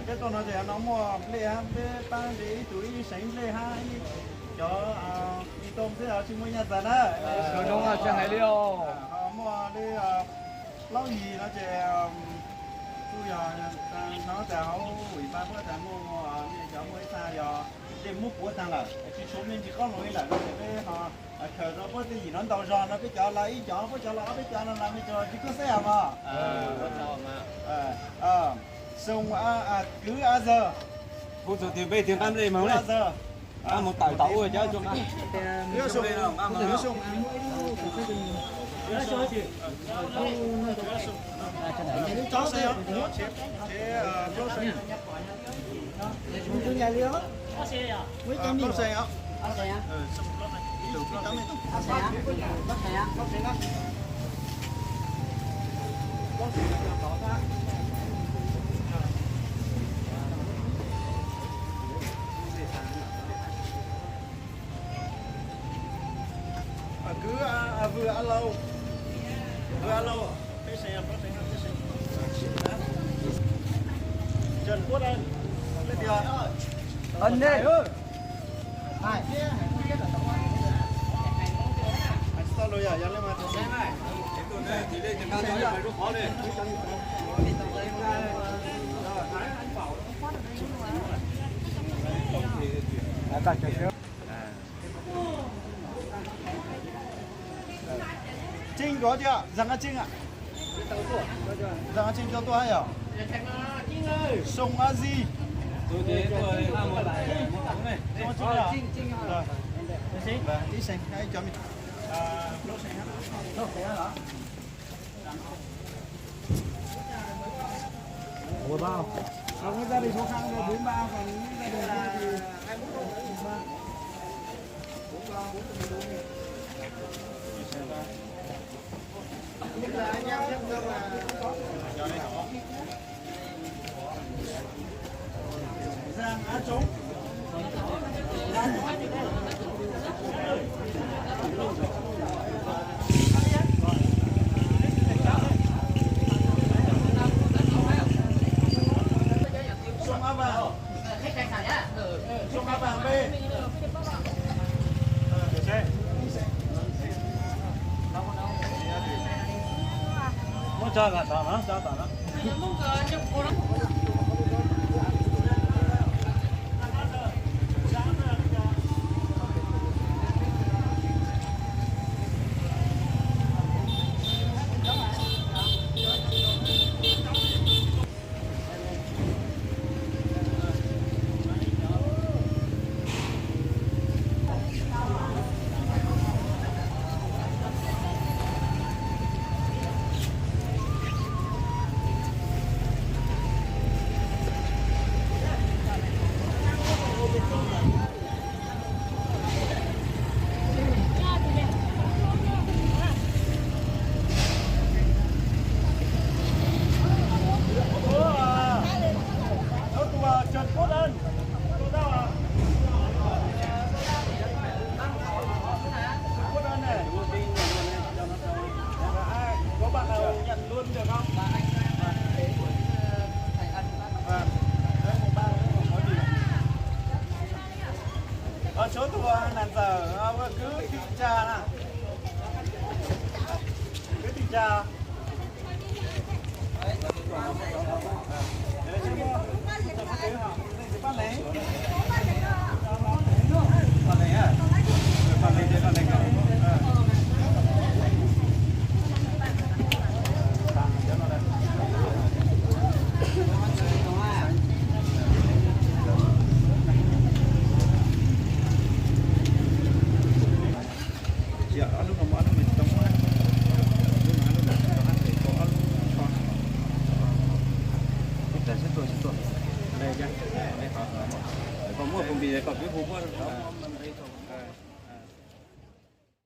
Coj tuaj no ces no muaj nplej hab, peb paab ntes ib tug ib seev nplej hab ib cov i too xwb, tsis muaj nyaj txag na. Zoo tsis hais li os. Ho muaj li plaub yim no ces kuj yog no tas hauv ib pab puab tas muaj, cov muaj ib txha yog tej muab puav taag lawm, tsis tshuav me ntsis qoob loo li lawm no ces peb ho khaws rau puab tej yim no ntau zog no, peb cov los ib cov, puab cov los ob peb cov no los mej cov tsis kub xeb os mog. Soo, kwv A Zawg. Kuv txawm tias npe tias nqaj nplej mas, nqaj mus tawm tom ua cov tso nqaj. Kwv Vwm A Laus, Vwm A Laus, peb seem, plaub seem, peb seem. Tseem puab da, nej tias, nej, tsis tau lus yog, yog li mas, Tseeb nkaus tiag, Zam Nqaj Tseeb, Zam Nqaj Tseeb coj tuaj hab yog? Soo A Zis. Ib seem, ib cov me. Muab tso tom no, tso tom no. Tshuav tug nam ntxawm ua kwv tij tsa na. Kwv tij tsa. Koj muaj tus npis koj pib hu puab.